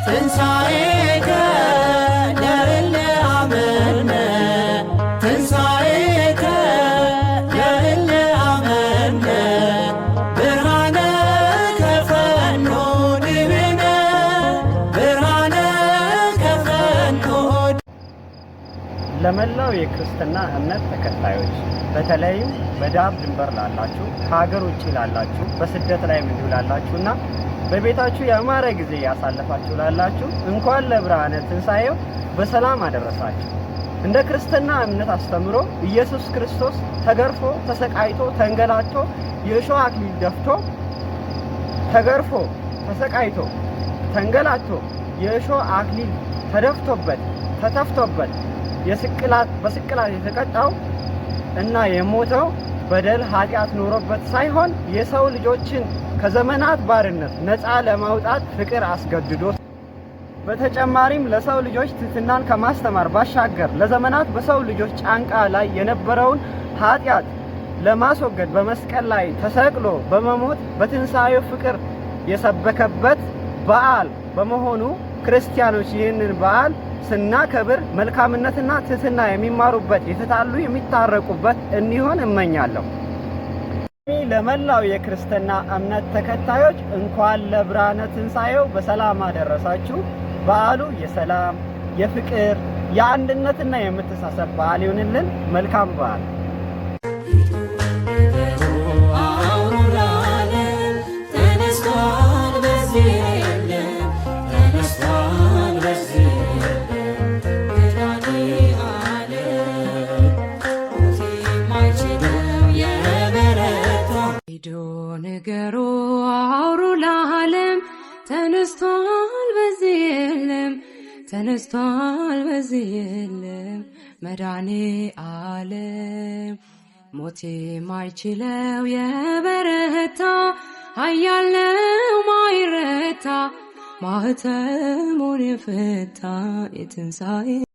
ትንሣኤከ ለእለ አመነ፣ ትንሣኤከ ለእለ አመነ፣ ብርሃነከ ፈኑ ዲቤነ፣ ብርሃነከ ፈኑ። ለመላው የክርስትና እምነት ተከታዮች፣ በተለይም በዳር ድንበር ላላችሁ፣ ከሀገር ውጭ ላላችሁ፣ በስደት ላይም እንዲሁ ላላችሁ እና በቤታችሁ ያማረ ጊዜ ያሳለፋችሁ ላላችሁ እንኳን ለብርሃነ ትንሣኤው በሰላም አደረሳችሁ። እንደ ክርስትና እምነት አስተምሮ ኢየሱስ ክርስቶስ ተገርፎ፣ ተሰቃይቶ፣ ተንገላቶ፣ የእሾህ አክሊል ደፍቶ፣ ተገርፎ፣ ተሰቃይቶ፣ ተንገላቶ፣ የእሾህ አክሊል ተደፍቶበት፣ ተተፍቶበት፣ የስቅላት በስቅላት የተቀጣው እና የሞተው በደል ኃጢአት ኖሮበት ሳይሆን የሰው ልጆችን ከዘመናት ባርነት ነፃ ለማውጣት ፍቅር አስገድዶት፣ በተጨማሪም ለሰው ልጆች ትህትናን ከማስተማር ባሻገር ለዘመናት በሰው ልጆች ጫንቃ ላይ የነበረውን ኃጢአት ለማስወገድ በመስቀል ላይ ተሰቅሎ በመሞት በትንሣኤው ፍቅር የሰበከበት በዓል በመሆኑ ክርስቲያኖች ይህንን በዓል ስናከብር መልካምነትና ትህትና የሚማሩበት፣ የተጣሉ የሚታረቁበት እንዲሆን እመኛለሁ። ለመላው የክርስትና እምነት ተከታዮች እንኳን ለብርሃነ ትንሣኤው በሰላም አደረሳችሁ። በዓሉ የሰላም፣ የፍቅር፣ የአንድነትና የመተሳሰብ በዓል ይሁንልን። መልካም በዓል። አውሩ ለዓለም፣ ተነስቷል በዚህ የለም፣ ተነስቷል በዚህ የለም መድኃኔዓለም፣ ሞት የማይችለው የበረታ። ሂዱ ንገሩ አውሩ ለዓለም፣ ተነስቷል በዚህ የለም፣ ተነስቷል በዚህ የለም መድኃኔ ዓለም፣ ሞት የማይችለው የበረታ፣ ኃያል ነው ማይረታ፣ ማኅተሙን የፈታ የትንሣኤ